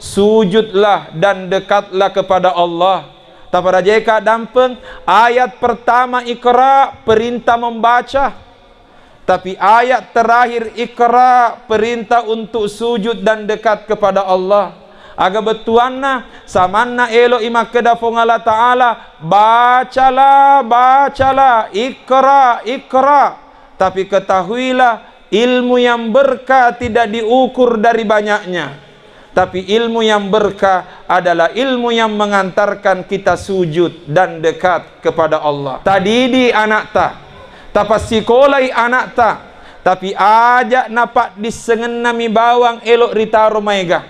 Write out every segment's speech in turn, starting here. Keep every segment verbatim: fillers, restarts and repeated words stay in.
Sujudlah dan dekatlah kepada Allah. Taparajeka dampeng, ayat pertama Iqra, perintah membaca. Tapi ayat terakhir Iqra, perintah untuk sujud dan dekat kepada Allah. Aga bettuanna, samanna elo'i makkeda Puang Allah Ta'ala, "Bacalah, bacalah, Iqra, Iqra." Tapi ketahuilah, ilmu yang berkah tidak diukur dari banyaknya. Tapi ilmu yang berkah adalah ilmu yang mengantarkan kita sujud dan dekat kepada Allah. Tadidi anakta, tapassikolai anakta, tapi aja napaddissengenna mi bawang elo ritaro maega.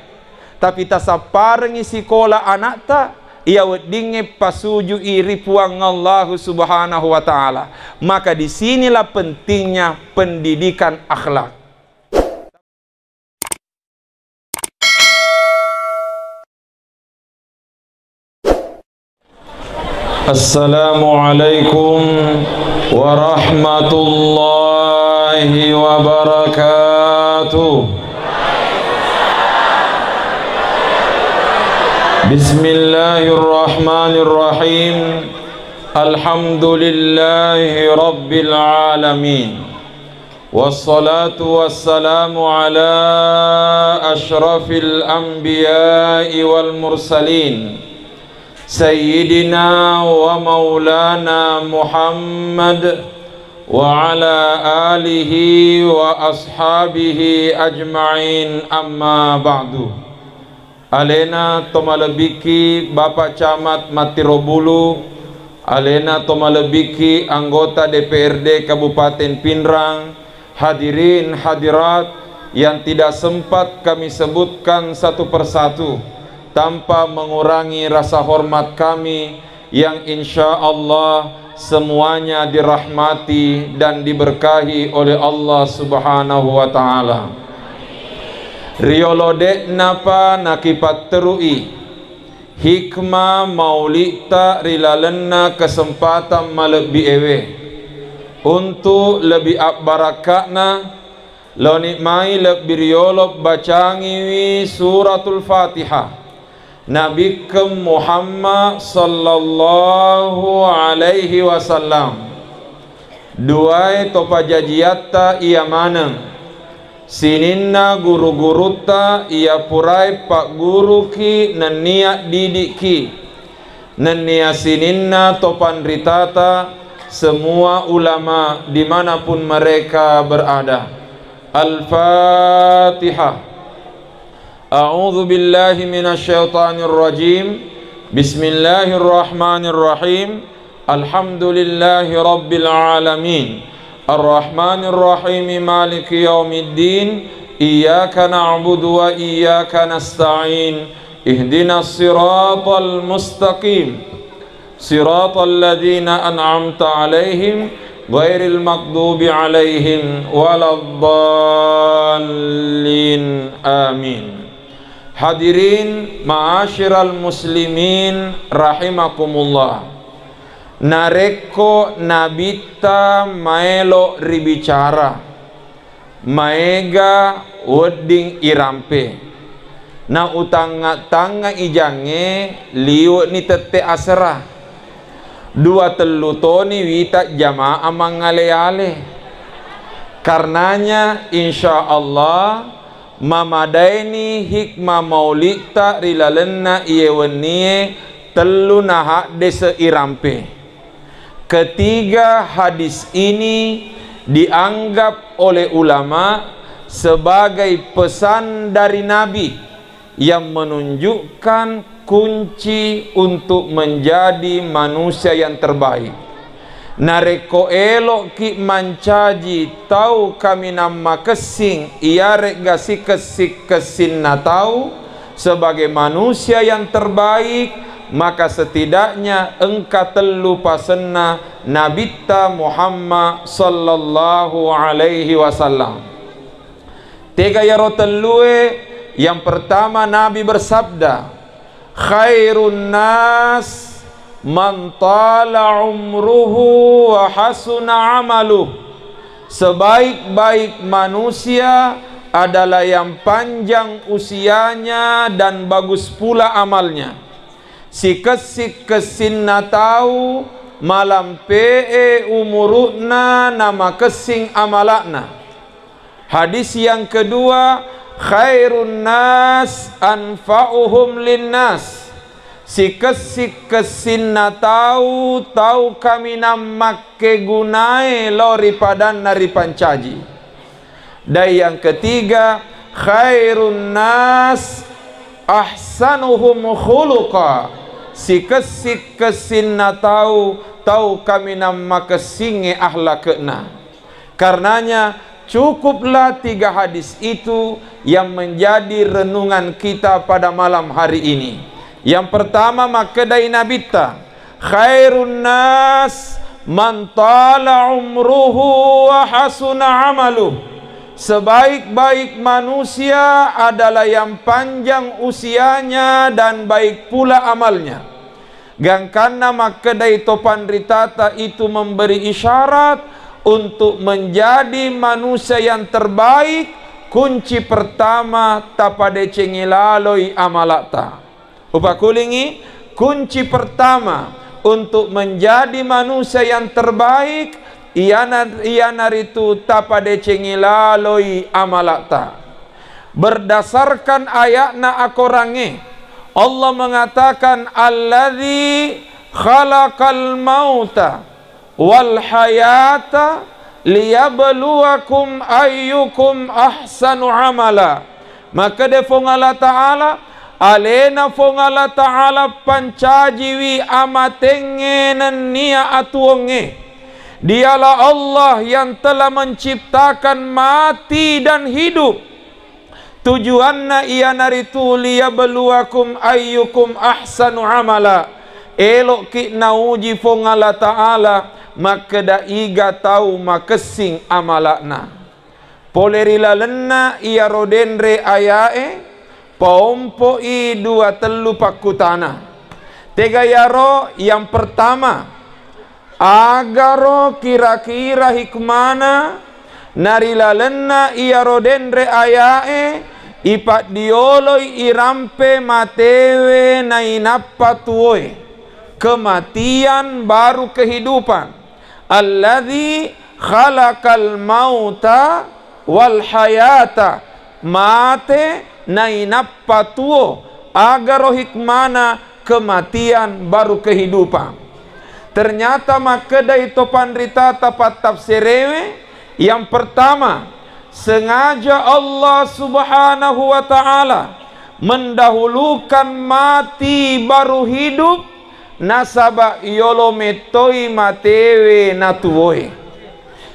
Tapi tasapparengngi sikola anakta, iya weddingnge pasuju'i ri Puang Allahu Subhanahu wa Ta'ala. Maka disinilah pentingnya pendidikan akhlak. Assalamualaikum warahmatullahi wabarakatuh. Bismillahirrahmanirrahim. Alhamdulillahi rabbil alamin. Wassalatu wassalamu ala asyrafil anbiya'i wal mursalin, Sayyidina wa maulana Muhammad wa ala alihi wa ashabihi ajma'in, amma ba'du. Alena tomalebbiki Bapak Camat Mattirobulu, alena tomalebbiki anggota D P R D Kabupaten Pinrang, hadirin hadirat yang tidak sempat kami sebutkan satu persatu tanpa mengurangi rasa hormat kami yang insya Allah semuanya dirahmati dan diberkahi oleh Allah Subhanahu wa Ta'ala. Riolo de'napa nakipatterui hikmah mauli'ta ri lalenna kesempatan malebbi ewe, untuk lebih abbarakka'na, laoni mai lebbi riolo bacangiwi Suratul Fatihah. Nabikkeng Muhammad sallallahu alaihi wasallam. Duae to pajajiatta iya maneng, sininna guru-gurutta iya purae pagguruki nennia didikki, nennia sininna to panritata, semua ulama dimanapun mereka berada. Al-Fatihah. A'udzu billahi minasy syaithanir rajim. Bismillahirrahmanirrahim. Alhamdulillahi rabbil alamin. Arrahmanir rahim. Maliki yaumiddin. Iyyaka na'budu wa iyyaka nasta'in. Ihdinas siratal mustaqim. Siratal ladzina an'amta 'alaihim ghairil maghdubi 'alaihim waladdallin. Amin. Hadirin ma'asyiral muslimin rahimakumullah. Narekko nabitta maelo ribicara, maega wedding irampe. Na utangnga-tangnga ijangnge liwe'ni tette asera. Dua tellu toni wita jamaah mangale-ale. Karenanya, insya Allah, mamadaini hikmah mauli'ta ri lalenna iye wennie tellu nahaddese irampe. Ketiga, hadis ini dianggap oleh ulama sebagai pesan dari Nabi yang menunjukkan kunci untuk menjadi manusia yang terbaik. Narekko elo'ki mancaji tau kaminang makessing, iyare'ga sikessi-kessinna tau, sebagai manusia yang terbaik, maka setidaknya engka tellu pasenna Nabitta Muhammad sallallahu alaihi wasallam. Tega iyaro tellue? Yang pertama, Nabi bersabda, "Khairun nas man tala umruhu wa hasuna amaluh." Sebaik-baik manusia adalah yang panjang usianya dan bagus pula amalnya. Sikessing-kessinna tau malampe'e umuru'na namakessing amala'na. Hadis yang kedua, khairun nas anfa'uhum linnas. Sikessing-kessinna tau, tau kaminang makkegunae lao ri padanna ripancaji. Dan yang ketiga, khairun nas ahsanuhum khuluqa. Sikessing-kessinna tau, tau kaminang makessingnge akhlakna. Karenanya, cukuplah tiga hadis itu yang menjadi renungan kita pada malam hari ini. Yang pertama, makkedai Nabitta, khairun nas man tala umruhu wa hasuna amaluh. Sebaik-baik manusia adalah yang panjang usianya dan baik pula amalnya. Gangkanna makkedai to panritata itu memberi isyarat untuk menjadi manusia yang terbaik, kunci pertama tapadecengi laloi amalata. Upakulingi, kunci pertama untuk menjadi manusia yang terbaik, iyana-, iyanaritu tapadecengi laloi amalata. Berdasarkan ayatna akorangnge, Allah mengatakan, "Alladzi khalaqal mauta wal hayata liyabluwakum ayyukum ahsanu amala." Makkeda Fuang Allah Ta'ala, alena Fuang Allah Ta'ala pancajiwi amatengnge nennia atuwongnge. Dialah Allah yang telah menciptakan mati dan hidup. Tujuanna iyanaritu liyabluwakum ayyukum ahsanu amala. Elo'ki nauji Fuang Allah Ta'ala makkeda iga tau makessing amala'na. Pole ri lalenna iyaro denre ayae, paompo'i dua tellu pakkutana. Tega iyaro? Yang pertama, agaro kira-kira hikmana narilalenna iyaro denre ayae ipaddioloi irampe matewe nainappa tuwoe. Kematian baru kehidupan. Alladzi khalaqal mauta wal hayata, mate nainappa tuwo, agaro hikmana kematian baru kehidupan. Ternyata makkedai to panritata pattafsirewe, yang pertama, sengaja Allah Subhanahu wa Ta'ala mendahulukan mati baru hidup, nasaba yolo mettoi matewe natuwoe.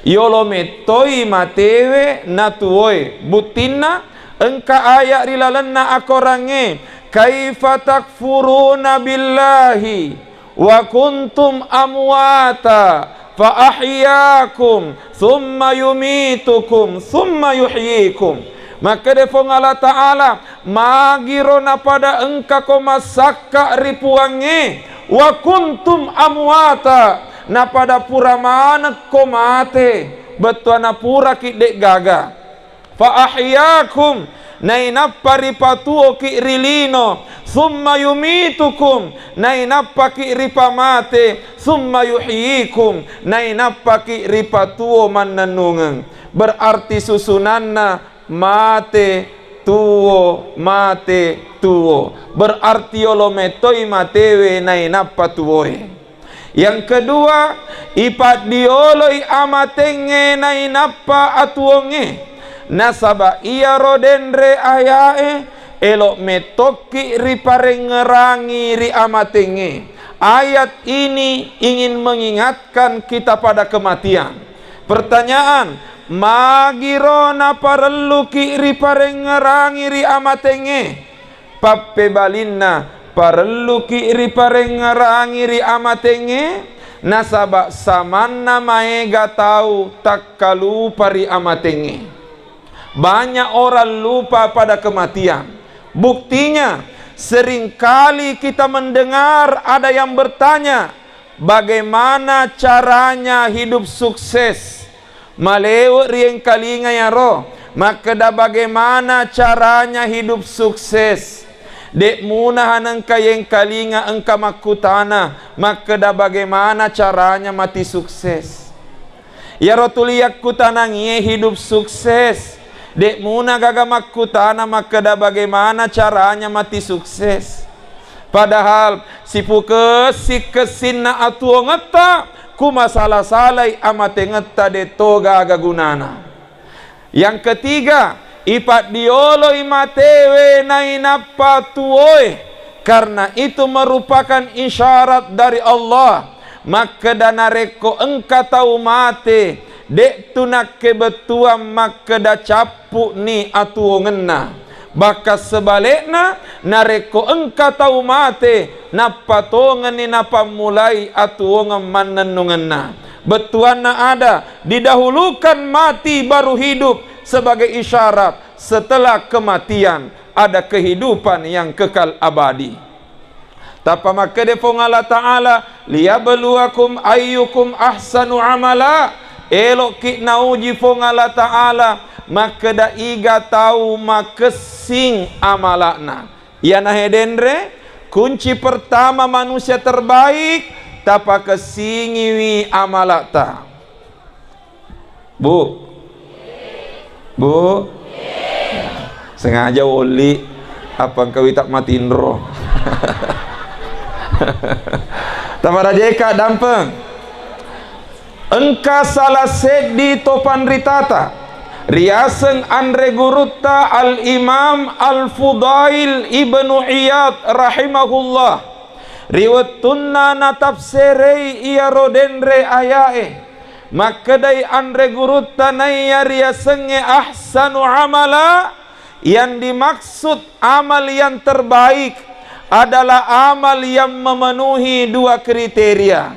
Yolo mettoi matewe natuwoe. Buttinna, engka ayat ri lalenna akorangnge, "Kaifa takfuruna billahi wa kuntum amwata fa ahyakum thumma yumitukum thumma yuhyikum." Makkeda Fuang Allah Ta'ala, magiro napada engkako massakka ri Puangnge, wa kuntum amwata, napada pura manekko mate, bettuanna puraki de'gaga. Fa ahyakum, nainappa ripatuwoki ri lino, summa yumitukum, nainappaki ripamate, summa yuhyikum, nainappaki ripatuwo mannennungeng. Berarti susunanna mate, tuwo, mate, tuwo. Berarti yolo metoi matewe nainappa tuwoe. Yang kedua, ipaddioloi amatengnge nainappa atuwongnge. Nasaba iyaro denre ayae, elo mettokki riparengngerangi ri amatengnge. Ayat ini ingin mengingatkan kita pada kematian. Pertanyaan, magiro naparelluki riparengngerangi ri amatengnge? Pappebalinna, parelluki riparengngerangi ri amatengnge, nasaba samanna maega tau takkalupa ri amatengnge. Banyak orang lupa pada kematian. Buktinya, seringkali kita mendengar ada yang bertanya, "Bagaimana caranya hidup sukses?" Malewe riengkalinga yaro, Makkeda bagaimana caranya hidup sukses? De'muna hanengka yengkalinga engka makkutana, makkeda bagaimana caranya mati sukses? Iyaro tuli yakkutanangie hidup sukses. De'muna gaga makkutana makkeda bagaimana caranya mati sukses. Padahal sipukessi-kessinna atuongetta, ku masala-salai amatengetta, de' to gaga gunana. Yang ketiga, ipaddioloi matewe nainappa tuwoe, karena itu merupakan isyarat dari Allah. Makkeda narekko engka tau mate, de'tu nakkebettuang makkeda cappu'ni atuwongenna. Bahkan sebalikna, narekko engka tau mate, nappa tongenni napammulai atuwongeng mannennungenna. Bettuanna ada, didahulukan mati baru hidup sebagai isyarat, setelah kematian ada kehidupan yang kekal abadi. Tappa makkeda Puang Allah Ta'ala, "Liyabluwakum ayyukum ahsanu amala." Elo'ki nauji Puang Allah Ta'ala, makkeda iga tau makessing amala'na. Iyanahe denre, kunci pertama manusia terbaik, tapakessingiwi amala'ta. Bu? Bu? Sengaja woli, apa engka wita matinro. Taparajeka dampeng. Engka salah seddi to panritata, riaseng anre gurutta Al-Imam Al-Fudail Ibnu Iyad rahimahullah. Ri wettunna natafserei iyaro denre ayae, makkedai anre gurutta naiya riasengnge ahsanu amala, yang dimaksud amal yang terbaik adalah amal yang memenuhi dua kriteria.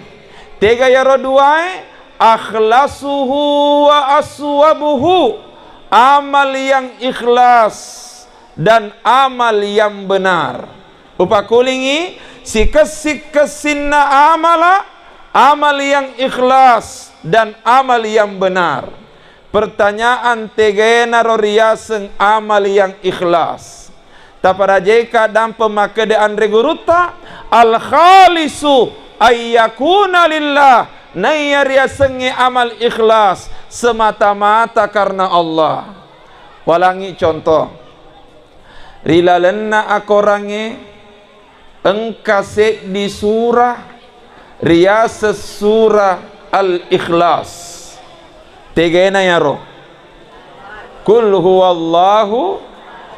Tega iyaro duae? Akhlasuhu wa aswabuhu, amal yang ikhlas dan amal yang benar. Upakulingi, sikessi-kessinna amala, amal yang ikhlas dan amal yang benar. Pertanyaan, tegaenaro riaseng amal yang ikhlas? Taparajeka dampeng makkeda anre gurutta, al khalisu ayyakuna lillah, naiya riasengnge amal ikhlas semata-mata karena Allah. Walangi contoh. Ri lalenna akorangnge engka seddi surah riaseng surah Al-Ikhlas. Tegana yaro? Qul huwallahu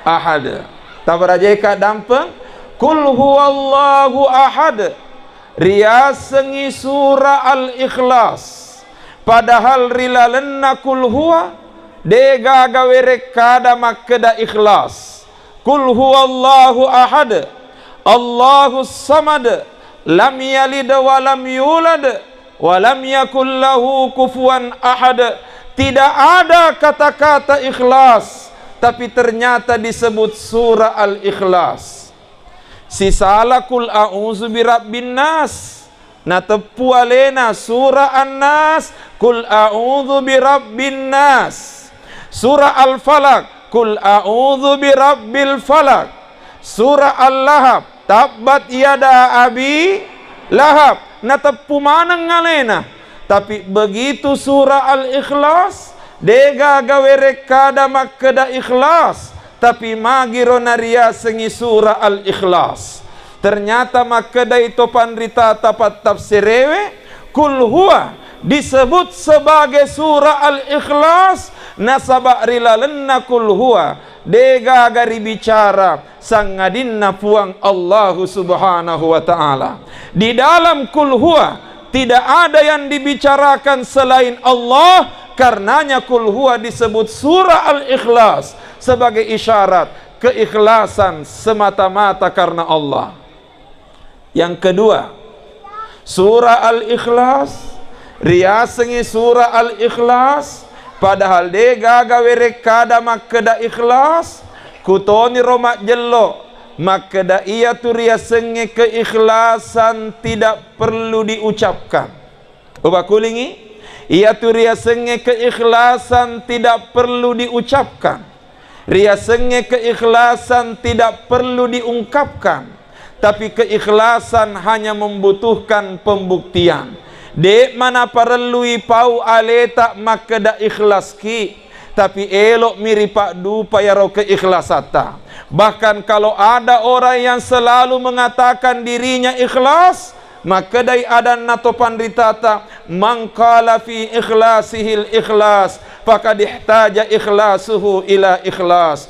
ahad. Taparajeka dampeng, Qul huwallahu ahad riasengngi surah Al-Ikhlas. Padahal ri lalenna Qul huwa, degaga werekkada makkeda ikhlas. Qul huwallahu ahad, Allahus samad, lam yalid wa lam yulad, wa lam yakul lahu kufuwan ahad. Tidak ada kata-kata ikhlas, tapi ternyata disebut surah Al-Ikhlas. Sisala Qul a'udzu birabbin nas. Nateppu alena surah An-Nas, Qul a'udzu birabbin nas. Surah Al-Falaq, Qul a'udzu birabbil falaq. Surah Al-Lahab, tabbat yada abi lahab. Nateppu maneng alena. Tapi begitu surah Al-Ikhlas, degaga werekkada makkeda ikhlas, tapi magiro nariasengngi surah Al-Ikhlas. Ternyata makkedai to panritata pattafsirewe, Qul huwa disebut sebagai surah Al-Ikhlas, nasaba ri lalenna Qul huwa degaga ribicara sangadinna Puang Allahu Subhanahu wa Ta'ala. Di dalam Qul huwa tidak ada yang dibicarakan selain Allah, karenanya Qul huwa disebut surah Al-Ikhlas sebagai isyarat keikhlasan semata-mata karena Allah. Yang kedua, surah Al-Ikhlas, riasengngi surah Al-Ikhlas, padahal degaga werekkada makkeda ikhlas, kutoniro majjello makkeda iyatu riasengnge keikhlasan tidak perlu diucapkan. Upakulingi, Iyatu riasengnge keikhlasan tidak perlu diucapkan. Riasengnge keikhlasan tidak perlu diungkapkan. Tapi keikhlasan hanya membutuhkan pembuktian. De'ma naparellui pau aleta makkeda ikhlaski, tapi elo'mi ripaddupa iyaro keikhlasatta. Bahkan kalau ada orang yang selalu mengatakan dirinya ikhlas, makkedai adanna to panritata, "Man qala fi ikhlasihil ikhlas, faqad ihtaja ikhlasuhu ila ikhlas."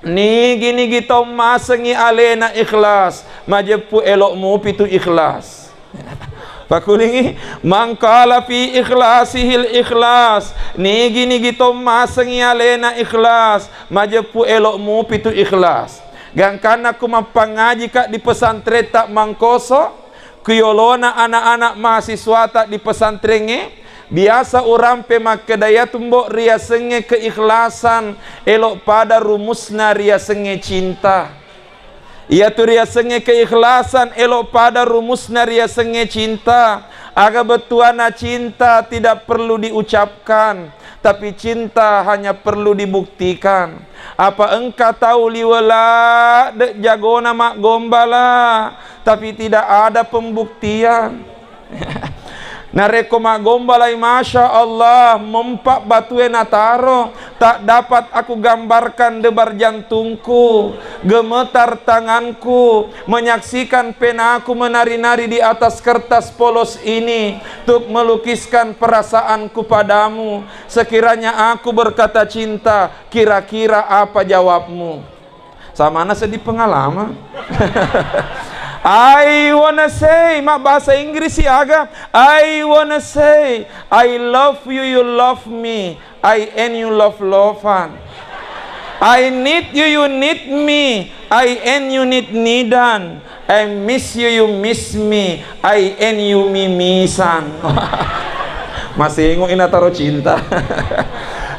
Nigi-nigi tau masengngi alena ikhlas, majeppu elo'mupi tu ikhlas. Pakulingi, "Man qala fi ikhlasihil ikhlas." Nigi-nigi tau masengngi alena ikhlas, majeppu elo'mupi tu ikhlas. Gangkanna ku mappangajika di pesantretta Mangkoso, ku yolona anak-anak mahasiswata di pesantrengnge, biasa urampe makkeda, "Iyatu, Mbok, riasengnge keikhlasan, elo' pada rumusna riasengnge cinta." Iyatu riasengnge keikhlasan, elo' pada rumusna riasengnge cinta. Aga bettuanna cinta tidak perlu diucapkan, tapi cinta hanya perlu dibuktikan. Apa engka tau liwe' ladde' jagona maggombala, tapi tidak ada pembuktian. Narekko maggombalai, Masya Allah, mempa' batue nataro, tak dapat aku gambarkan debar jantungku, gemetar tanganku, menyaksikan penaku menari-nari di atas kertas polos ini, untuk melukiskan perasaanku padamu. Sekiranya aku berkata cinta, kira-kira apa jawabmu? Samana seddi pengalaman. I wanna say, mabbahasa Inggris aga? I wanna say, I love you, you love me, I and you love lovan. I need you, you need me, I and you need nidan. I miss you, you miss me, I and you mimisan. Masih ingat ina taro cinta.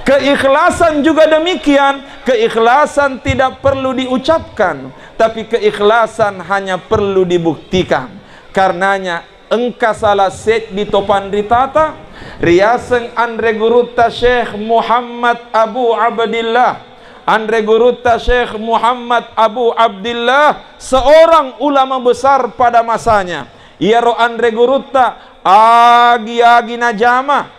Keikhlasan juga demikian. Keikhlasan tidak perlu diucapkan, tapi keikhlasan hanya perlu dibuktikan. Karenanya, engka salah seddi to panritata, riaseng anre gurutta Syekh Muhammad Abu Abdillah. Anre gurutta Syekh Muhammad Abu Abdillah, seorang ulama besar pada masanya. Iyaro anre gurutta agi-agi najama,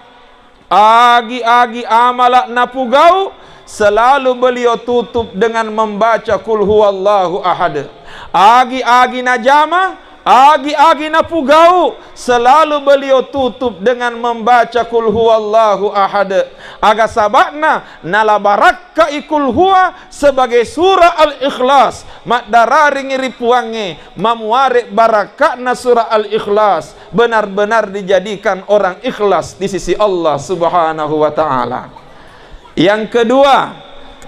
agi-agi amala napugau, selalu beliau tutup dengan membaca Qul Huwallahu Ahad. Agi-agi najama, agi-agi napugau, selalu beliau tutup dengan membaca Qul Huwallahu Ahad. Aga saba'na, nala barakkai Qul Huwa sebagai surah Al-Ikhlas, maddararingi ri Puangnge, mamuare barakka'na surah Al-Ikhlas. Benar-benar dijadikan orang ikhlas di sisi Allah Subhanahu wa Ta'ala. Yang kedua,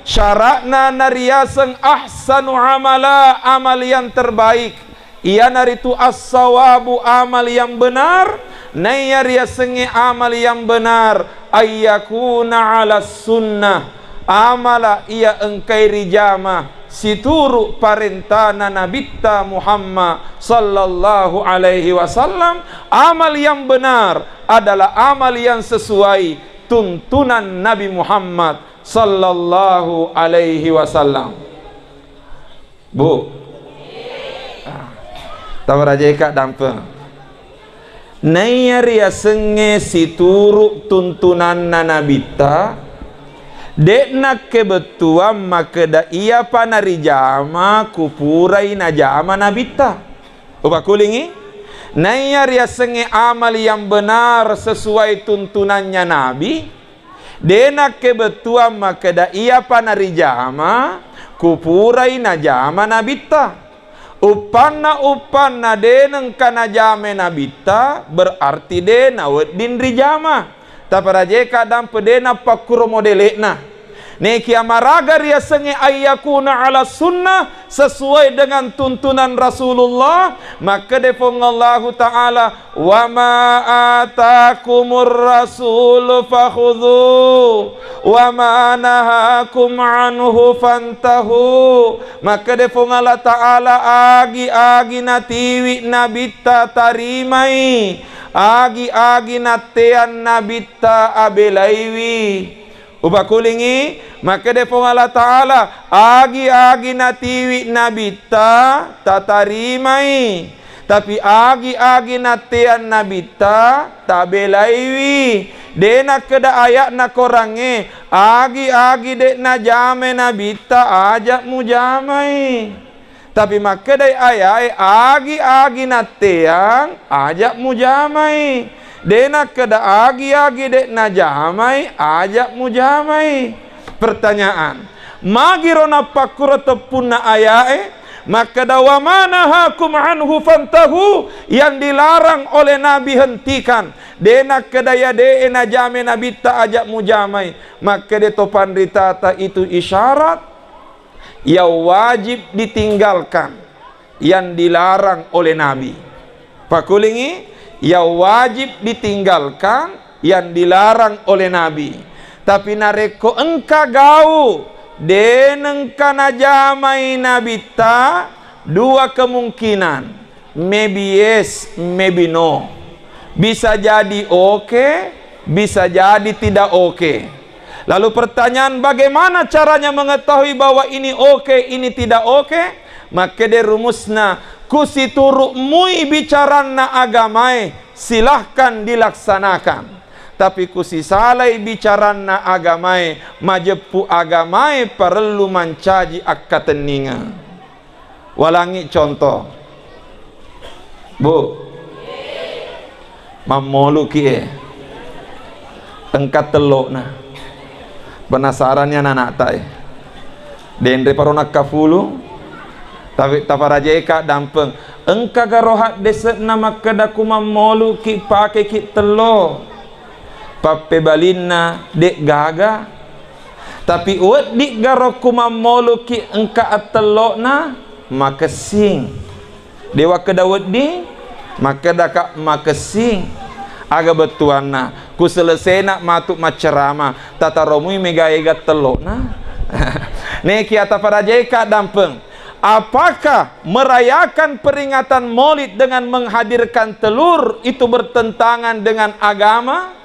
syaratna nariaseng ahsanu amala, amal yang terbaik, iyanaritu as-sawabu, amal yang benar. Naiya riasengnge amal yang benar, ayyakuna ala sunnah, amala iya engkai rijama situru parentana Nabitta Muhammad sallallahu alaihi wasallam. Amal yang benar adalah amal yang sesuai tuntunan Nabi Muhammad sallallahu alaihi wasallam. Bu, tawarajeka dampe. Naiya riasengnge situru tuntunanna Nabitta, de'na kebettuang makkeda iyapa narijama kupurai najama Nabitta. Upakulingi, naiya riasengnge amal yang benar sesuai tuntunannya Nabi, de'na kebettuang makkeda iyapa narijama kupurai najama Nabitta. Uppanna-uppanna de nengka najama Nabitta, berarti de nawedding rijama. Taparajeka dampe de nappakkuro modele'na. Nekia maraga riasengnge ayyakuna ala sunnah, sesuai dengan tuntunan Rasulullah, makkeda Puang Allahu Ta'ala, "Wa ma atakumur rasulu fakhudhu, wa ma nahakum anhu fantahu." Makkeda Puang Allah Ta'ala, agi-agi natiwi Nabitta tarimai, Agi-agi natteang Nabitta abelaiwi. Upakulingi, makkeda Puang Allah Ta'ala, agi-agi natiwi Nabitta tatarimai. Tapi agi-agi natteang Nabitta tabelaiwi. De nakkeda aya'na Korangnge, agi-agi de najamai Nabitta aja mujamai. Tapi makkedai ayae, agi-agi natteang aja mujamai. De nakkeda agi-agi de najamai aja mujamai. Pertanyaan, magiro nappakkuro teppunna ayae? Makkeda, "Wa ma nahakum anhu fantahu," yang dilarang oleh Nabi hentikan. De nakkeda ya de najamai Nabitta aja mujamai. Makkeda to panritata itu isyarat yang wajib ditinggalkan, yang dilarang oleh Nabi. Pakulingi, yang wajib ditinggalkan, yang dilarang oleh Nabi. Tapi narekko engka gau de nengka najamai Nabitta, dua kemungkinan. Maybe yes, maybe no. Bisa jadi oke, bisa jadi tidak oke. Lalu pertanyaan, bagaimana caranya mengetahui bahwa ini oke, ini tidak oke? Makkeda rumusna, kusituru'mui bicaranna agamae, silahkan dilaksanakan. Tapi kusisalai bicaranna agamae, majeppu agamae parellu mancaji akkatenningeng. Walangi contoh. Bu, mammoluki e. Engka tello'na. Penasaranni anak-anakta e. Denre paro nakkafulu. Tapi taparajeka dampeng. Engka garo haddese'na makkeda ku mammoluki pakeki tello. Pappebalinna de gaga. Tapi wedding garo ku mammoluki engka attello'na makessing. De wakkeda wedding, makkedaka makessing. Aga bettuanna, ku selesena matu maccerama, tataromui mega-ega tello'na. Neki ataparajeka dampeng. Apakah merayakan peringatan Maulid dengan menghadirkan telur itu bertentangan dengan agama?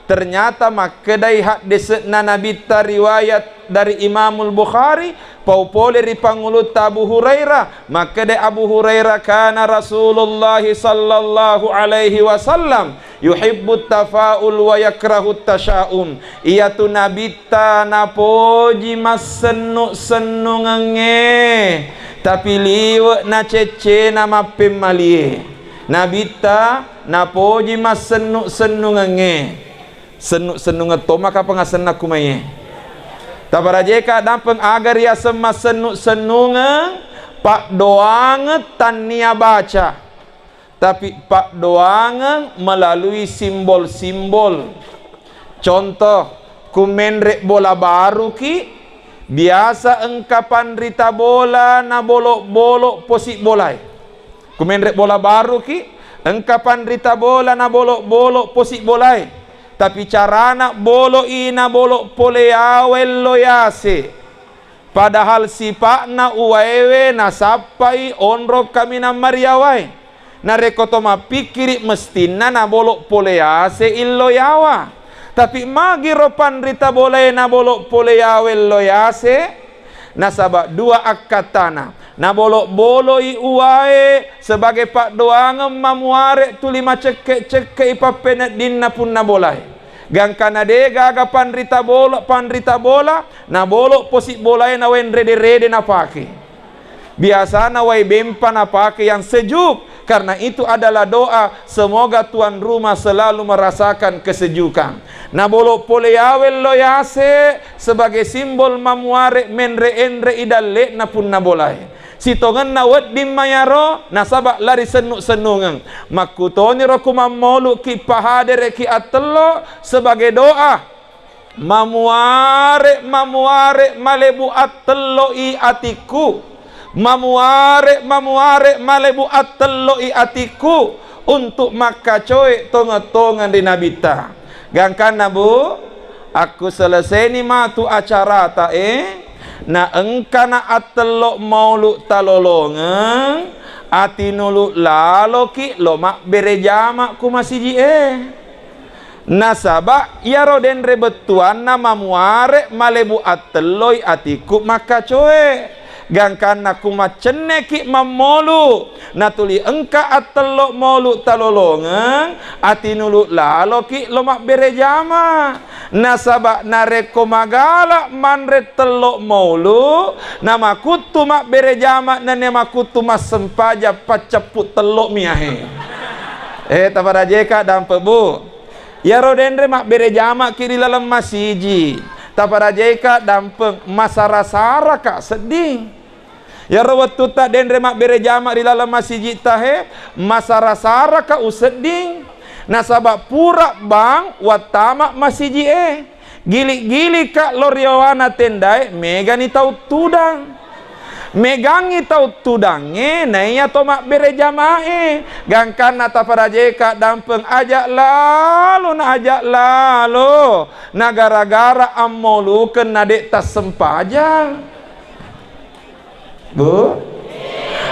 Ternyata makkedai haddese'na Nabitta riwayat dari Imamul Bukhari, pau pole ri pangulutta Abu Hurairah, makkedai Abu Hurairah, "Kana Rasulullah sallallahu alaihi wasallam yuhibbut tafaul wa yakrahut tasyaum." Iyatu Nabitta napoji massennu-sennungengnge, tapi liwe' na ceccena mappemmalie. Nabitta napoji massennu-sennungengnge. Sennu-sennungeng tomaka pengasenna kumaie. Taparajeka dampeng aga riaseng massennu-sennungeng, paddoangeng tannia baca. Tapi paddoangeng melalui simbol-simbol. Contoh, ku menre bola baruki, biasa engka panrita bola na bolo'-bolo' posi bolae. Ku menre bola baruki, engka panrita bola na bolo'-bolo' posi bolae. Tapi carana bolo'i na bolo' pole yawa ello yase. Padahal sipa'na uwaewe nasappai onrong kaminang mariawae. Narekko to mappikkiri, mestinna na bolo' pole yase illo yawa. Tapi magiro panrita bolae na bolo' pole yawa ello yase? Nasaba dua akkattana. Nabolo'-boloi uwae sebagai paddoangeng mamuare tuli macekke-cekke'i pappeneddinna punna bolae. Gangkana de gaga panrita bola, panrita bola, nabolo' posi bolae nawenre rede-rede napake. Biasana wae bempa napake yang sejuk. Karena itu adalah doa, semoga tuan rumah selalu merasakan kesejukan. Nabolo' pole yawa ello yase sebagai simbol mamuare menre-enre i dalle'na punna bolae. Sitongenna wedding mayaro nasaba lari sennu-sennungeng. Makkutoniro ku mammoluki pahadereki attello sebagai doa. Mamuare, mamuare malebu attello'i atikku. Mamuare, mamuare malebu attello'i atikku untuk makkacoe tongeng-tongeng ri Nabitta. Gangkanna, Bu, akku seleseni matu acarata e, na engkana attello maulu talolongeng, Atinulu laloki lo mabbere jama ku masiji e. Nasaba iyaro denre bettuanna mamuare malebu attelloi atikku makkacoe. Gangkanna ku maccenneki mammolu, natuli engka attello molu talolongeng, atinulu laloki lo mabbere jama. Nasaba narekko magala manre tello molu, namakuttu mabbere jama nennia makuttu massempajang pacceppu tello miahe. Eh, taparajeka dampe, Bu. Iyaro denre mabbere jamaki ri laleng masiji. Taparajeka dampeng, masara-saraka sedding. Iyaro wettutta denre mabbere jama ri laleng masiji tahe, masara-saraka usedding. Nasaba pura bang wattama masiji e. Gili-gilika lo ri owana tendae, megani tau tudang. Megangngi tau tudangnge, naiya to mabbere jamae. Gangkanna taparajeka dampeng, aja lalo na aja lalo. Na gara-gara ammolukeng na de tassempajang. Bu?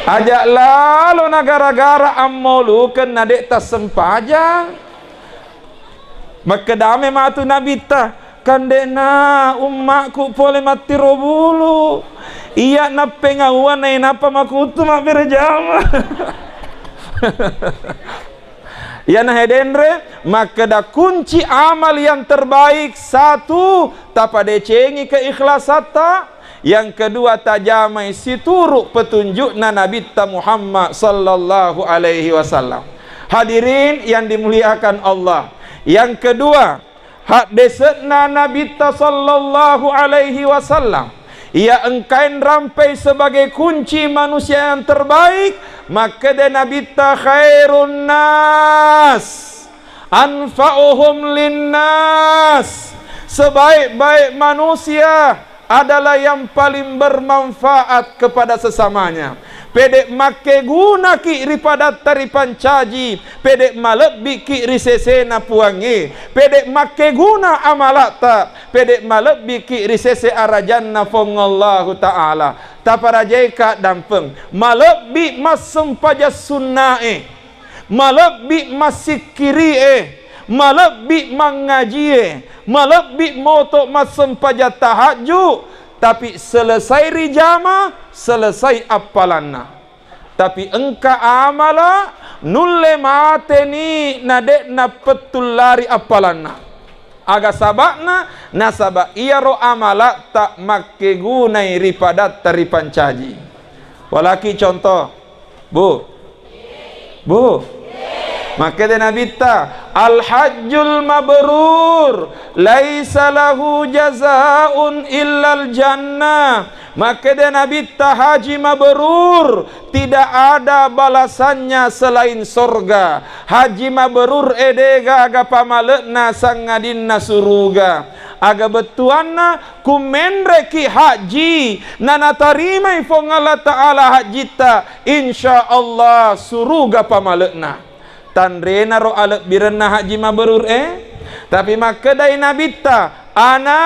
Aja lalo na gara-gara ammolukeng na de tassempajang. Makkedame matu Nabitta, "Kandena ummaku pole mattiro bulu. Iya nappengauan nainappa makuttu mabbere jama." Iyana hedenre, makkeda kunci amal yang terbaik, satu, tapadecengi keikhlasatta. Yang kedua, tajamai situru petunjukna Nabitta Muhammad sallallahu alaihi wasallam. Hadirin yang dimuliakan Allah. Yang kedua, haddese'na Nabitta sallallahu alaihi wasallam, iya engkae nrampei sebagai kunci manusia yang terbaik, makkeda Nabitta, "Khairun nas anfa'uhum linnas." Sebaik-baik manusia adalah yang paling bermanfaat kepada sesamanya. Pede makkegunaki ri padatta ripancaji, pede malebbiki ri sesena Puangnge, pede makkeguna amalata, pede malebbiki ri sese arajanna Puang Allahu Ta'ala. Taparajaika dampeng, malebbi massempajang sunnae. Malebbi massikkiri'e, malebbi mangngajie, malebbi moto massempajang tahajju, tapi selesai rijama, selesai appalanna. Tapi engka amala nulle mateni na de'na pettullari appalanna. Aga saba'na? Nasaba iyaro amalatta makkegunai ri padatta ripancaji. Walaki contoh, Bu. Bu. Makkeda Nabitta, "Al-hajjul mabrur laisa lahu jazaun illal jannah." Makkeda Nabitta, haji mabrur tidak ada balasannya selain sorga. Haji mabrur e de gaga pamale'na sangadinna suruga. Aga bettuanna, ku menreki haji, na natarimai Puang Allah Ta'ala hajitta, insya Allah suruga pamale'na. Tanrenaro alebbirenna haji mabrur e. Tapi makkedai Nabitta, "Ana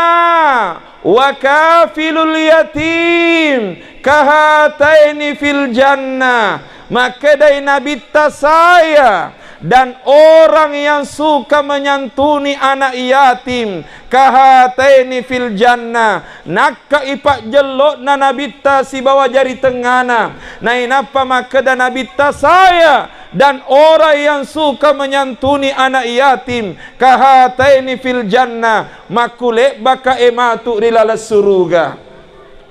wa kafilul yatim kahataini fil jannah." Makkedai Nabitta, "Saya dan orang yang suka menyantuni anak yatim, kahataini fil jannah." Nakkai pajjello'na Nabitta sibawa jari tengngana. Nainappa makkeda Nabitta, "Saya dan orang yang suka menyantuni anak yatim, kahataini fil jannah." Makkulebbaka e matu ri laleng suruga.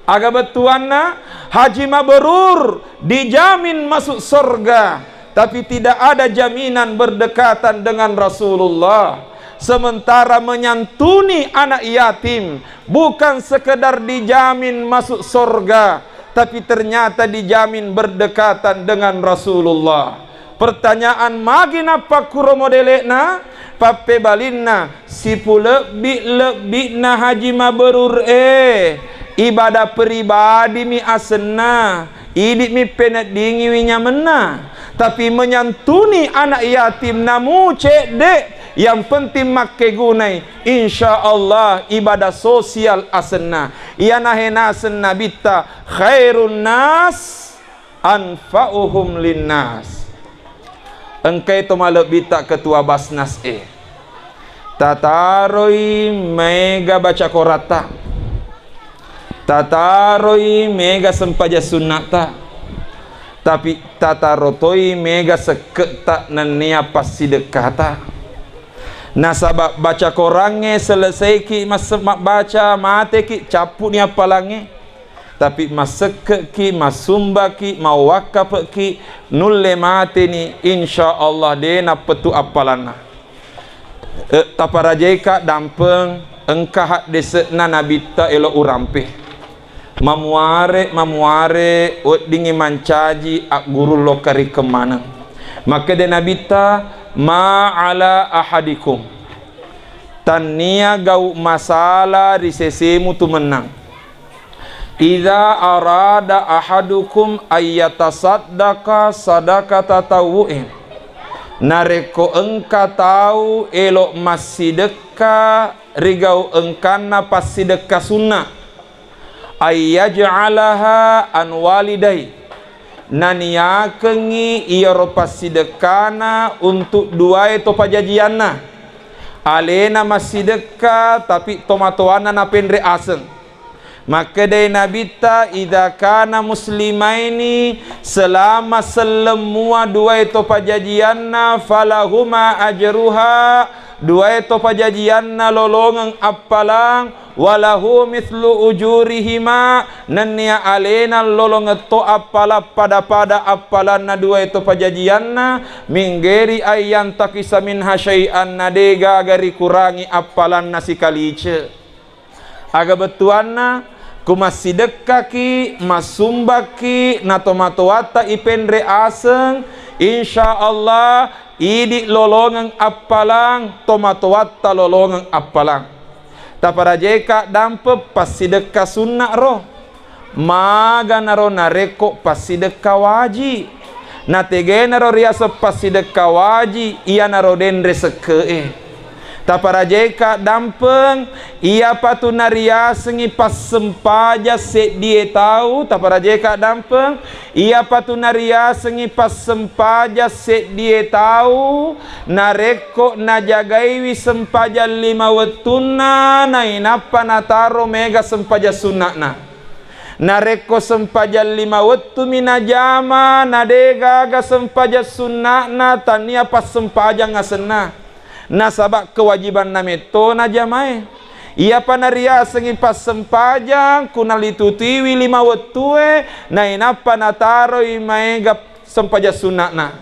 Aga bettuanna, haji mabrur dijamin masuk sorga, tapi tidak ada jaminan berdekatan dengan Rasulullah. Sementara menyantuni anak yatim bukan sekedar dijamin masuk sorga, tapi ternyata dijamin berdekatan dengan Rasulullah. Pertanyaan, magi nappakkuro modele'na? Pappebalinna, sipulebbi-lebbi'na haji mabrur e, ibadah pribadimi asenna, idi'mi peneddingiwi nyamenna. Tapi menyantuni anak yatim namu cedde, yang penting makkegunai, insya Allah ibadah sosial asenna. Iyanahe naseng Nabitta, khairun nas anfa'uhum linnas. Engkai to malebbitta ketua Basnas e. Tataroi mega baca koratta. Tataroi mega sempajang sunnata. Tapi tataro toi mega sekke'ta nennia passidekkata. Nasaba baca korangnge selesaiki mas-, mabbaca, mateki, cappuni appalangnge. Tapi massekke'ki, massumbaki, mawakkape'ki, nulle mateni, insya Allah de nappetu appalanna. Eh, taparajaika dampeng, engka haddese'na Nabitta elo urampe. Mamuare, mamuare, weddingngi mancaji agguru lokka ri kemmaneng. Makkeda Nabitta, "Ma ala ahadikum." Tannia gau masala ri sesemu tu mennang. "Idza arada ahadukum ayyatasaddaqa sadaqata tawwu'in." Narekko engka tau elo massidekka ri gau engkanna passidekka sunna, ayyaj'alaha an walidai, naniakengngi iyaro passidekkana untuk duae to pajajianna. Alena massidekka, tapi tomatoanna napenre aseng. Makkedai Nabitta, "Idza kana muslimaini," selama selleng mua duae to pajajianna, "falahuma ajruha," duae to pajajianna lolongeng appalang, "walahu mithlu ujurihima," nennia alena lolongeng to appalang pada-pada appalanna duae to pajajianna, "min ghairi ayyantaqisa minha syai'an," na de gaga rikurangi appalanna sikalice. Aga bettuanna, ku massidekkaki, massumbakki, na tomatoatta ipenre aseng, insya Allah idi lolongeng appalang, tomatoatta lolongeng appalang. Taparajaika dampe passidekka sunna ro. Maganaro narekko passidekka waji. Nategenaro riaseng passidekka waji, iyanaro denre sekke'e. Taparajaika dampeng, iyapatu nariasengngi passempajang seddie tau, taparajaika dampeng, iyapatu nariasengngi passempajang seddie tau, narekko najagaiwi sempajang lima wettunna, nainappa nataro mega sempajang sunna'na. Narekko sempajang lima wettumi najama, na de gaga sempajang sunna'na, tania passempajang asenna. Nasaba kewajibanna metto najamae. Iyapa nariasengngi passempajang, ku nalitutiwi lima wettue, nainappa nataroi maega sempajang sunna'na.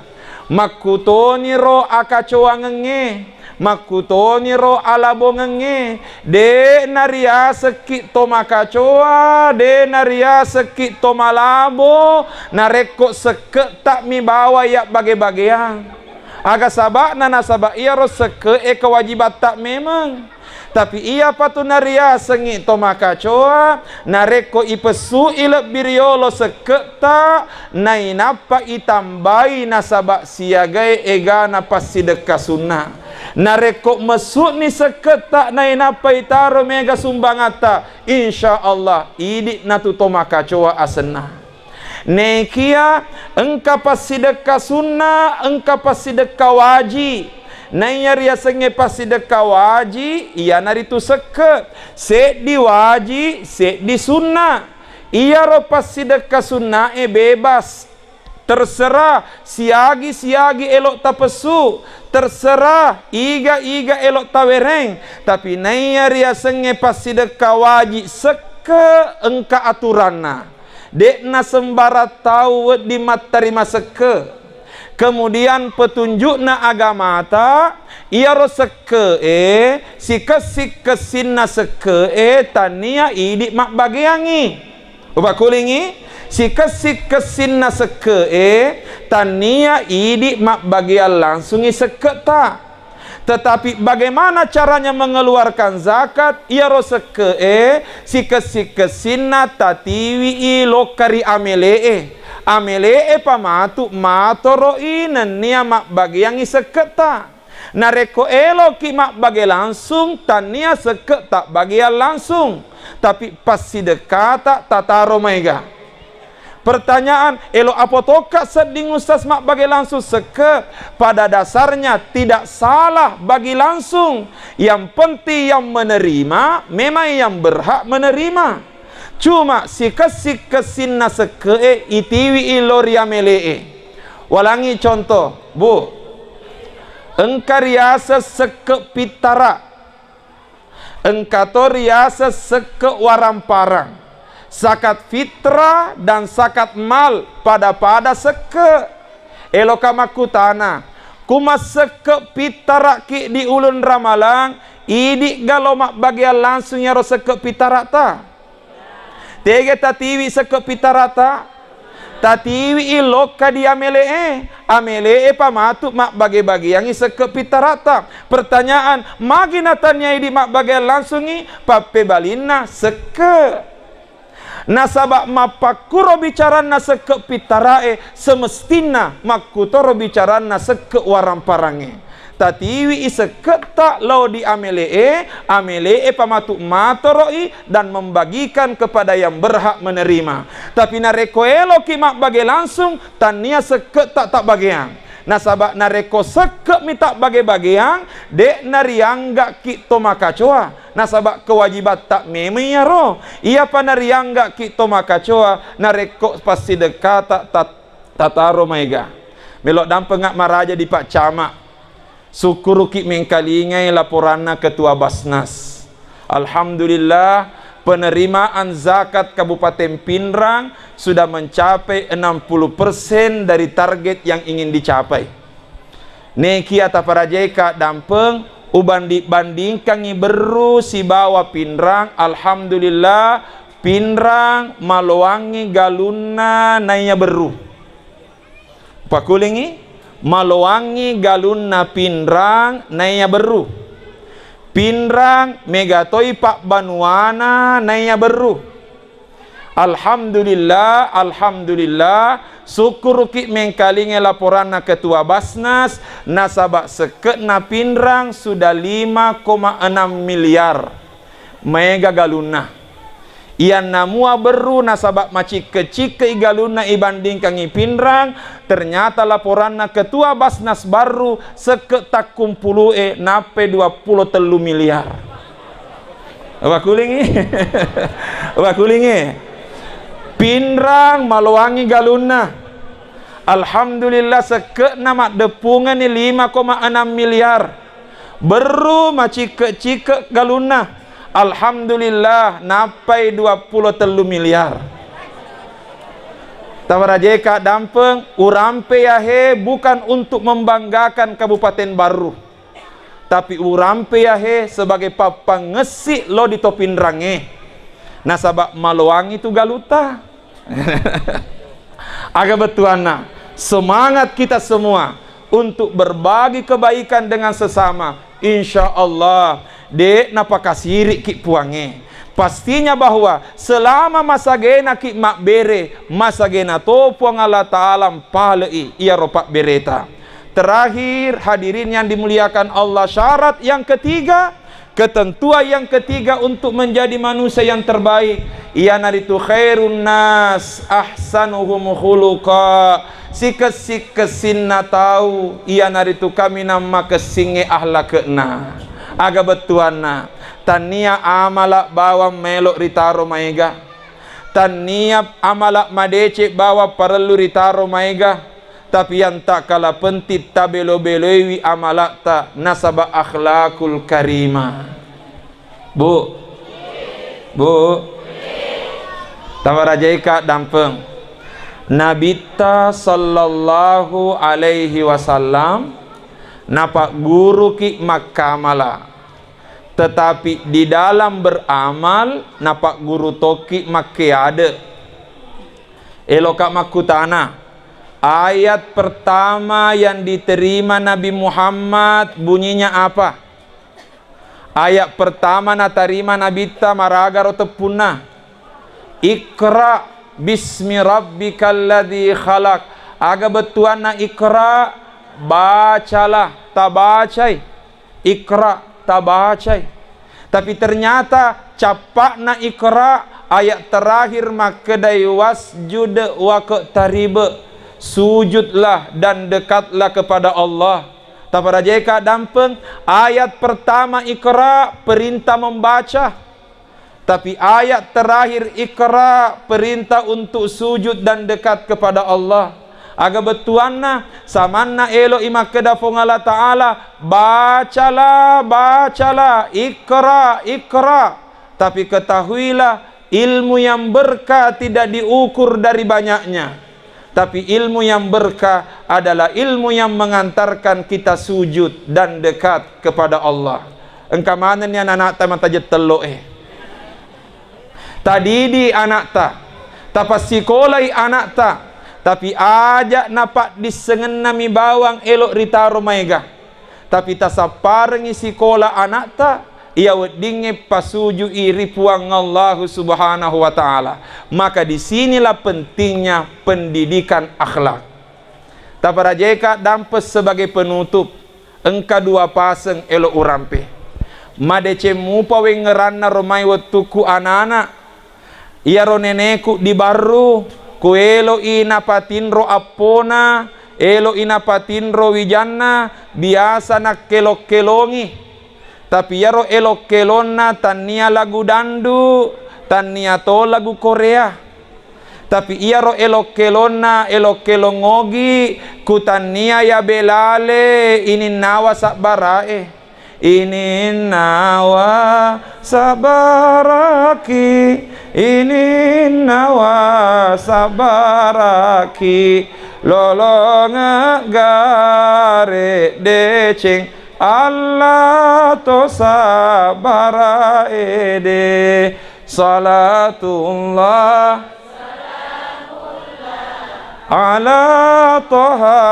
Makkutoniro akacoangengnge, makkutoniro alabongengnge, de nariasekki to makacoa, de nariasekki to malabo, narekko sekke'ta mi bawa yabbage-bageang. Aga saba'na? Nasaba iyaro sekke'e kewajibatta memeng. Tapi iyapatu nariasengngi to makacoa, narekko ipessu'i lebbi riyolo sekke'ta, nainappa itambai nasaba siagae egana passidekka sunna. Narekko messu'ni sekke'ta nainappa itaro mega sumbangatta, insya Allah idi natu to makacoa asenna. Nekia engka passidekka sunna, engka passidekka waji. Naiya riasengnge passidekka waji, iyanaritu sekke, seddi waji, seddi sunna. Iyaro passidekka sunnae bebas, terserah siagi-siagi elo tapessu, terserah iga-iga elo tawereng. Tapi naiya riasengnge passidekka waji sekke, engka aturanna. De'na sembarang tau wedding mattarima sekke. Kemudian petunjukna agamata, iyaro sekke'e, sikessi-kessinna sekke'e tania idi mabbageangngi. Upakulingi, sikessi-kessinna sekke'e tania idi mabbageang langsungi sekke'ta. Tetapi bagaimana caranya mengeluarkan zakat? Iyaro sekke'e, sikessi-kessinna tatiwi'i lokka ri amele'e. Amele'e pamatu matoro'i nennia mabbageangngi sekke'ta. Narekko eloki mabbage langsung, tania sekke tabbageang langsung, tapi passidekkata tataro maega. Pertanyaan, elo apa tokka sedding ustaz mabbage langsung sekke? Pada dasarnya tidak salah bagi langsung. Yang penting yang menerima memang yang berhak menerima. Cuma sikessi-kessinna sekke'e itiwi i lo ri amele'e. Walangi contoh, Bu. Engka riaseng sekke pittara. Engka to riaseng sekke waramparang. Zakat fitrah dan zakat mal pada-pada sekke. Eloka makkutana, kumassekke pittaraki di uleng Ramalang, idi'ga lo mabbageang langsung iyaro sekke pittarata? Tege tatiwi sekke pittarata? Tatiwi i lokka di amele'e. Amele'e pa matu mabbage-bageangi sekke pittarata. Pertanyaan, magi natania idi mabbageang langsungi? Pappebalinna sekke. Nasaba mappakkuro bicaranna sekke pittarae, semestinna makkutoro bicaranna sekke waramparangnge. Tatiwi i sekke'ta lao di amele'e, amele'e pa matu matoro'i dan membagikan kepada yang berhak menerima. Tapi narekko eloki mabbage langsung, tania sekke'ta tabbageang. Nasaba narekko sekke'mi tabbage-bageang, de'na riangga'ki to makacoa. Nasaba kewajibatta memeng iyaro. Iyapa nariangga'ki to makacoa, narekko passidekkata tat-, tataro maega. Melo dampengnga maraja di Pak Camat. Sukkuruki mengkalingai laporanna Ketua Basnas. Alhamdulillah, penerimaan zakat Kabupaten Pinrang sudah mencapai enam puluh persen dari target yang ingin dicapai. Nekia taparajai ka dampeng, ubandi-bandingkangi Berru sibawa Pinrang, alhamdulillah, Pinrang maloangngi galunna naiya Berru. Pakulingi, maloangngi galunna Pinrang naiya Berru. Pinrang mega toi pabbanuana naiya Berru. Alhamdulillah, alhamdulillah, sukkuruki mengkalingai laporanna Ketua Basnas, nasaba sekke'na Pinrang sudah lima koma enam miliar. Maega galunna. Iyanna mua Berru nasaba macikke-cikke i galunna ibandingkangi Pinrang, ternyata laporanna Ketua Basnas Berru sekke takkumpulu'e nappai dua pulo tellu miliar. Wakulingi? Wakulingi? Pinrang maloangngi galunna. Alhamdulillah, sekke'na maddeppungeni lima koma enam miliar. Berru macikke-cikke galunna. Alhamdulillah, nappai dua pulo tellu miliar. Tawarajeka dampeng, urampe yahe bukan untuk membanggakan Kabupaten Berru. Tapi urampe yahe sebagai pappangngessi lo di to Pinrangnge. Nasaba maloangngi tu galutta. Aga bettuanna, semangat kita semua untuk berbagi kebaikan dengan sesama. Insya Allah, de napakasiriki Puangnge. Pastinya bahwa selama masagenaki mabbere, masagena to Puang Allah Ta'ala mpalei iyaro pabbereta. Terakhir, hadirin yang dimuliakan Allah, syarat yang ketiga, ketentuan yang ketiga untuk menjadi manusia yang terbaik, iyanaritu khairun nas ahsanuhum khuluqa, sikessi-kessinna tau, iyanaritu kaminang makessingnge ahlake'na. Aga bettuanna, tannia amala bawang melo ritaro maega, tannia amala madeceng bawang parellu ritaro maega, tapi yang tak kalah penting, tabelo-beloiwi amala'ta nasaba akhlakul karimah. Bu, Bu, tawarajaika dampeng. Nabitta sallallahu alaihi wasallam napagguruki makkamala, tetapi di dalam beramal napaguru tokki makkeade. Eloka makkutana, ayat pertama yang diterima Nabi Muhammad bunyinya apa? Ayat pertama natarima Nabitta maragaro teppunna? Iqra bismi rabbikal ladzi khalaq. Aga bettuanna iqra? Bacalah, tabacai. Iqra, tabacai. Tapi ternyata cappa'na iqra Ayat terakhir makkedai, "Wasjud waqtarib," sujudlah dan dekatlah kepada Allah. Taparajaika dampeng, ayat pertama Iqra, perintah membaca. Tapi ayat terakhir Iqra, perintah untuk sujud dan dekat kepada Allah. Aga bettuanna, samanna elo'i makkeda Puang Allah Ta'ala, "Bacalah, bacalah, Iqra, Iqra." Tapi ketahuilah, ilmu yang berkah tidak diukur dari banyaknya. Tapi ilmu yang berkah adalah ilmu yang mengantarkan kita sujud dan dekat kepada Allah. Engka manenni anak-anakta matajettello'e. Tadidi anakta, tapassikolai anakta, tapi aja napaddissengennami bawang elo ritaro maega. Tapi tasapparengngi sikola anakta, iya weddingnge pasuju'i ri Puang Allahu Subhanahu wa Ta'ala. Maka di sinilah pentingnya pendidikan akhlak. Taparajaika dampeng sebagai penutup, engka dua paseng elo urampe. Madeceng mupa wengngeranna ro mai wettukku anana, Iyaro neneku di Barru, ku elo'i napatinro appona, elo'i napatinro wijanna, biasa nakkelo-kelongi. Tapi iyaro elo-kelonna tannia lagu dandu, tannia to lagu Korea. Tapi iyaro elo-kelonna, elo-kelong ogi, ku tannia ya belale ininnawa sabbara'e. Ininnawa sabbaraki, ininnawa sabbaraki, lolongeng gare deceng, Allah to sabbara'ede. Salatullah ala Toha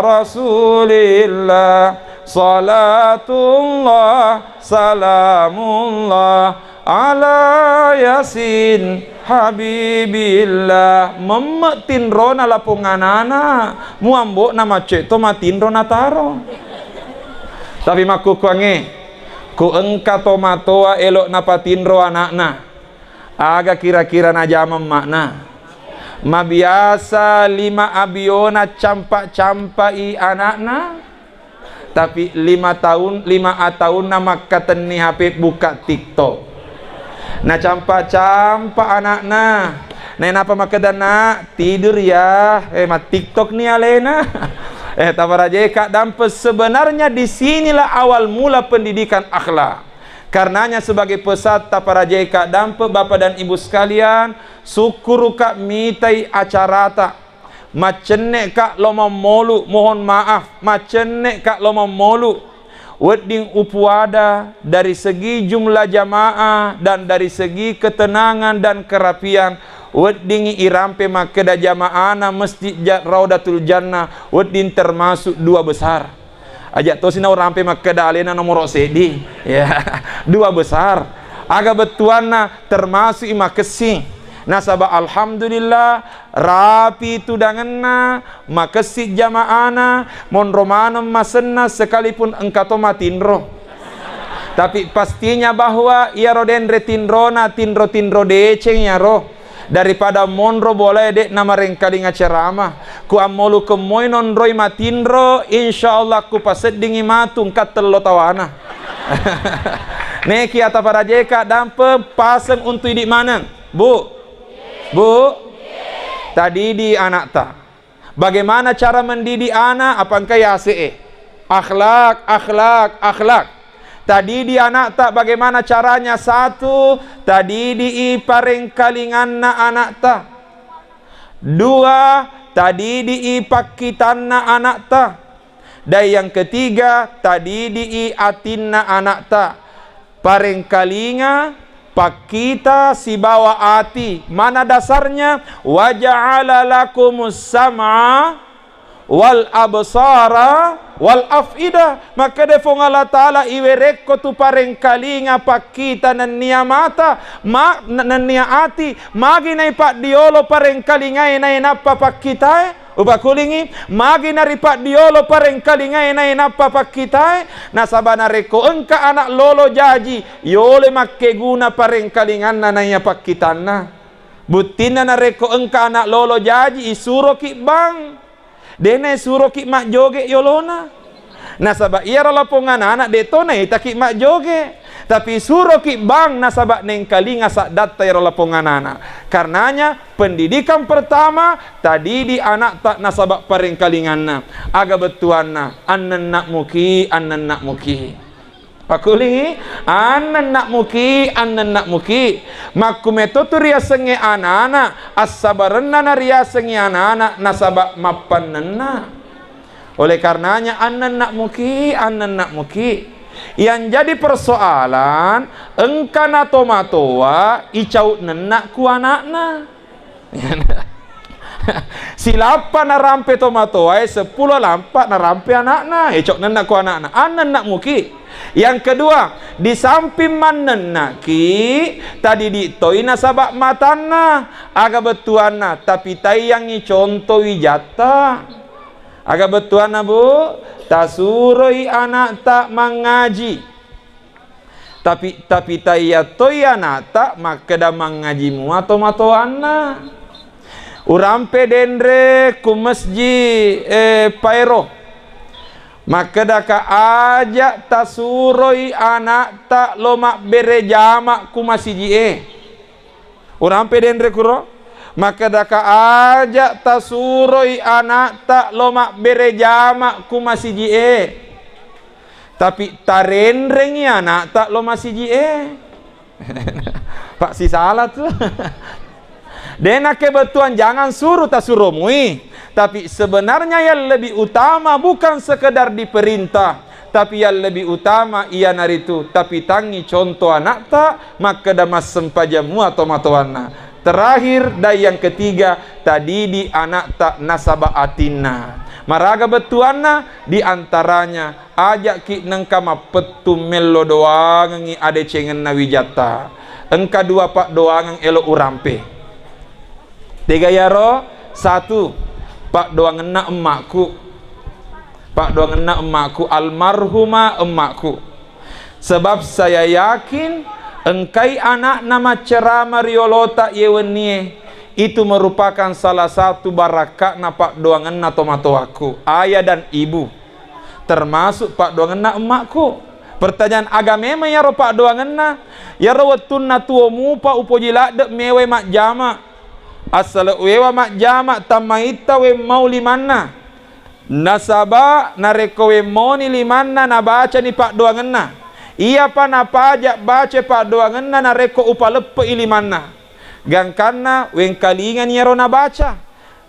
Rasulillah, salatullah, salamullah, ala Yasin Habibillah. Memme' tinrona lapong anana, muambo'na maccoe to matinro nataro. Tapi makkukkuangnge, ku engka tomatoa elo napatinro ana'na. Aga kira-kira najama emma'na? Mabiasa lima abiona campa-campai ana'na, tapi lima taun, lima a taunna makkatenni H P buka TikTok. Nacampa-campa ana'na. Nainappa makkeda, "Nak, tidur ya." Eh, ma TikTok ni alena. Eh, taparajai ka dampeng. Sebenarnya di sinilah awal mula pendidikan akhlak. Karenanya sebagai peserta, para J K dampeng, Bapak dan Ibu sekalian, sukkuruka mitai acarata. Maccenne'ka lo mammolu, mohon maaf, maccenne'ka lo mammolu. Wedding upuada dari segi jumlah jamaah dan dari segi ketenangan dan kerapian, weddingngi irampe makkeda jamaahna Masjid Ja-, Raudatul Jannah, wedding termasuk dua besar. Aja tosi na urampe makkeda alena nomoro seddi. Ya, dua besar. Aga bettuanna termasuk i makessing. Nasaba alhamdulillah, rapi tudangenna, makessing jamaahna, monro maneng masenna sekalipun engka to matinro. Tapi pastinya bahwa iyaro denre tinrona, tinro-tinro deceng iyaro. Daripada monro bolae de'na marengkalinga ceramah, ku ammolu kemmoi nonroi matinro, insya Allah ku paseddingi matu engka tello tawana. Neki ata para J K dampeng, paseng untu idi maneng. Bu, Bu, tadidi anakta. Bagaimana cara mendidik anak? Apa engka yase'e? Akhlak, akhlak, akhlak. Tadidi anakta bagaimana caranya? Satu, tadidi i parengkalinganna anakta. Dua, tadidi i pakkitanna anakta. Dan yang ketiga, tadidi i atinna anakta. Parengkalinga, pakkita, sibawa ati. Mana dasarnya? "Wa ja'ala lakumus sam'a wal absara wal af'idah." Makkeda Puang Allah Ta'ala, iwerekko tu parengkalinga, pakkita, nennia mata, ma-, n-, nennia ati, magi naipaddiolo parengkalingae nainappa pakkitae? Upakulingi, magi naripaddiolo parengkalingae nainappa pakkitae, nasaba narekko engka ana' lolo jaji, yoloi makkeguna parengkalinganna naiya pakkitanna. Buttinna narekko engka ana' lolo jaji, isuroki bank. Dena isuroki majjoge yolona. Nasaba iyaro lapong anana de to naitaki majjoge. Tapi suroki bank nasaba nengkalinga saddatta iyaro lapong anana. Karenanya pendidikan pertama, tadidi anakta nasaba parengkalinganna. Aga bettuanna, annenna'muki, annenna'muki. Pakulingi, annenna'muki, annenna'muki. Makkumeto tu riasengnge anana, assabarenna nariasengngi anana nasaba mappannenna. Oleh karenanya, annenna'muki, annenna'muki. Yang jadi persoalan, engka natomatoa icau nenna ku anakna. Silappa narampe tomatoae, seppulo lampa narampe anakna. Ecok nenna ku anakna. Annenna'muki. Yang kedua, di samping mannenna'ki, tadidi toi nasaba matanna. Aga bettuanna, tapitaiyangngi conto wijatta. Aga bettuanna, Bu? Tasuroi anakta mangngaji. Tapi, tapitaiya toi anakta makkeda mangngaji mua tomatoanna. Urampe denre ku masjid, eh, Paero. Makkedaka, aja tasuroi anakta lo mabbere jama ku masiji e. Urampe denre kuro, makkedaka, aja tasuroi anakta lo mabbere jama ku masiji e. Tapi tarenrengi anakta lo masiji e. Pak, sisala tu. Dena kebetulan jangan suruh tasuro mui. Tapi sebenarnya yang lebih utama bukan sekedar diperintah, tapi yang lebih utama iyanaritu tapitangngi contoh anakta makkeda massempajang mua tomatoanna. Terakhir dan yang ketiga, tadidi anakta nasaba atinna. Maraga bettuanna? Di antaranya, aja'ki nengka mappettu mello doangengngi adecengenna wijatta. Engka dua paddoangeng elo urampe. Tega iyaro? Satu, paddoangenna emmakku. Paddoangenna emmakku, almarhumah emmakku. Sebab saya yakin engkai anakna maccerama riolota iye wennie, itu merupakan salah satu barakka'na paddoangenna tomatoakku, ayah dan ibu. Termasuk paddoangenna emmakku. Pertanyaan, aga memang iyaro paddoangenna? Iyaro wettunna tuo mupa upoji ladde mewai majjama. Assala uwewa majjama tammaitta wemmau limanna. Nasaba narekko wemmauni limanna nabacani paddoangenna. Iyapa napaja baca paddoangenna narekko upaleppe'i limanna. Gangkanna wengkalingani iyaro nabaca.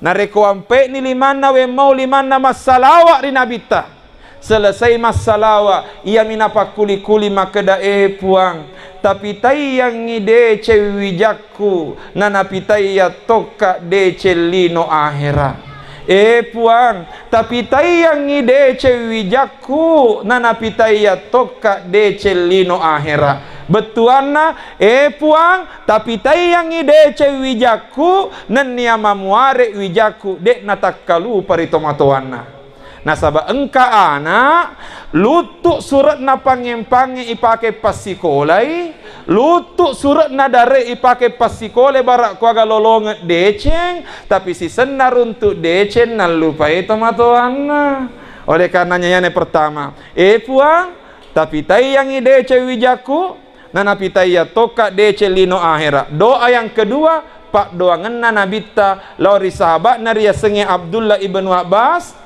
Narekko wampe'ni limanna, wemmau limanna massalawa ri Nabitta. Selesai massalawa, iyami napakkuli-kuli makkeda, "E Puang, tapitaiyangngi deceng wijakku, nanapitaiya tokka deceng lino ahera. E Puang, tapitaiyangngi deceng wijakku, nanapitaiya tokka deceng lino ahera." Bettuanna, "E Puang, tapitaiyangngi deceng wijakku, nennia mamuare wijakku, de' natakkalupa ri tomatoanna." Nasaba engka ana', luttu sure'na pangnge-pangnge ipake passikolai, luttu sure'na dare ipake passikolai, bara' kuaga lolongeng deceng, tapi sisenna runtu deceng nallupai tomatoanna. Oleh karenanya, iyana pertama, "E Puang, tapitaiyangngi deceng wijakku, nanapitaiya tokka deceng lino ahera." Doa yang kedua, paddoangenna Nabitta lao ri sahaba'na riasengnge Abdullah ibnu Abbas.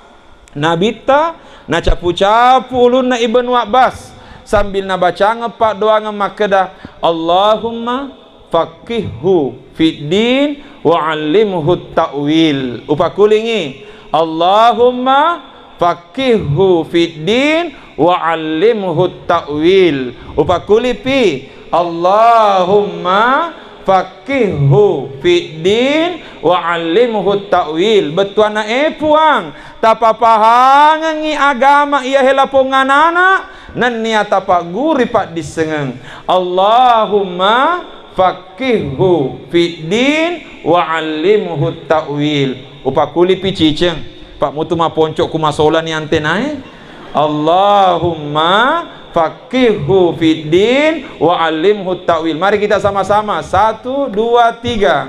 Nabitta nacapu-capu ulunna Ibnu Abbas sambil nabacangeng paddoangeng makkeda, "Allahumma faqqihhu fid din wa 'allimhu ta'wil." Upakulingi, "Allahumma faqqihhu fid din wa 'allimhu ta'wil." Upakulipi, "Allahumma faqqihhu fid din wa 'allimhu ta'wil." Bettuanna, "E Puang, tapapahangengngi agama iyahe lapong anana, nennia tapagguri paddissengeng." "Allahumma faqqihhu fid din wa 'allimhu ta'wil." Upakulipi ciceng, Pak, mutu maponco ku masolani antenae. Allahumma faqqihhu fid din wa allimhu ta'wil. Mari kita sama-sama. Satu, dua, tiga.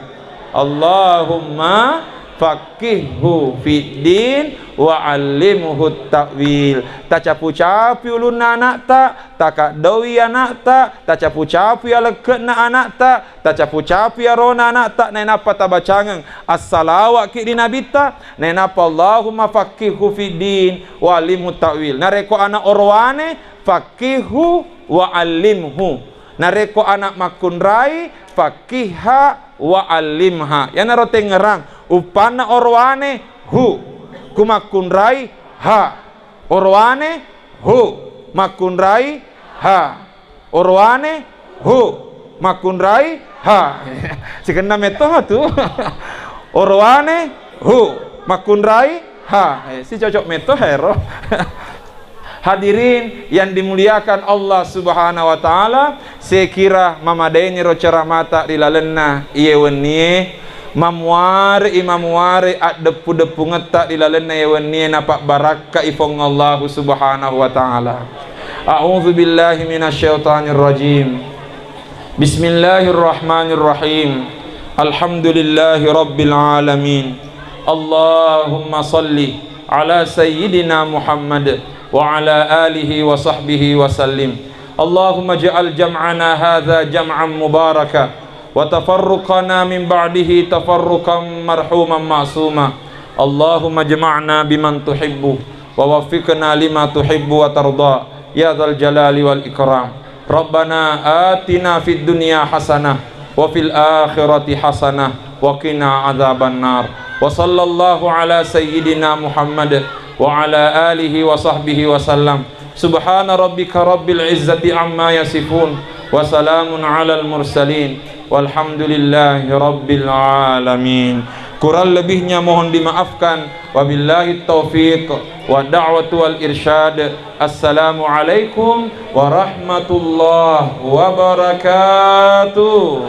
Allahumma faqqihhu fid din wa allimhu ta'wil. Tacapu-capui ulunna anakta, takaddoi anakta, tacapu-capui alekke'na anakta, tacapu-capui arona anakta, nainappa tabacangeng assalawa'ki ri Nabitta, nainappa Allahumma faqqihhu fid din wa allimhu ta'wil. Narekko ana orowane, faqqihhu wa allimhu. Narekko ana makkunrai, faqqihha wa allimha. Iyanaro tengngerang, uppanna orowane, hu. Ku makkunrai, ha. Orowane, hu. Makkunrai, ha. Orowane, hu. Makkunrai, ha. Sikenna metto ha tu. Orowane, hu. Makkunrai, ha. Eh, si cocok metto ha ero. Hadirin yang dimuliakan Allah Subhanahu wa Ta'ala, sekira mamadaini ro ceramata ri lalenna iye wennie, mamuare i mamuare addeppu-deppungetta ri lalenna iye wennie, napabbarakkai Puang Allahu Subhanahu wa Ta'ala. A'udzu billahi minasyaitonir rajim. Bismillahirrahmanirrahim. Alhamdulillahi rabbil alamin. Allahumma salli ala sayyidina Muhammad wa ala alihi wa sahbihi wa sallim. Allahumma ja'al jam'ana hadza jam'an mubaraka wa tafarruqana min ba'dihi tafarruqan marhuman ma'suma. Allahumma jama'na biman tuhibbu wa waffiqna lima tuhibbu wa tarda, ya dzal jalali wal ikram. Rabbana atina fid dunya hasanah wa fil akhirati hasanah wa qina adzabannar. Wa sallallahu ala sayyidina Muhammad wa ala alihi wa sahbihi wa sallam. Subhana rabbika rabbil izzati amma yasifun. Wa salamun alal mursalin. Walhamdulillahi rabbil alamin. Kurang lebihnya mohon dimaafkan. Wabillahi taufiq wa da'watu wal irsyad. Assalamualaikum warahmatullahi wabarakatuh.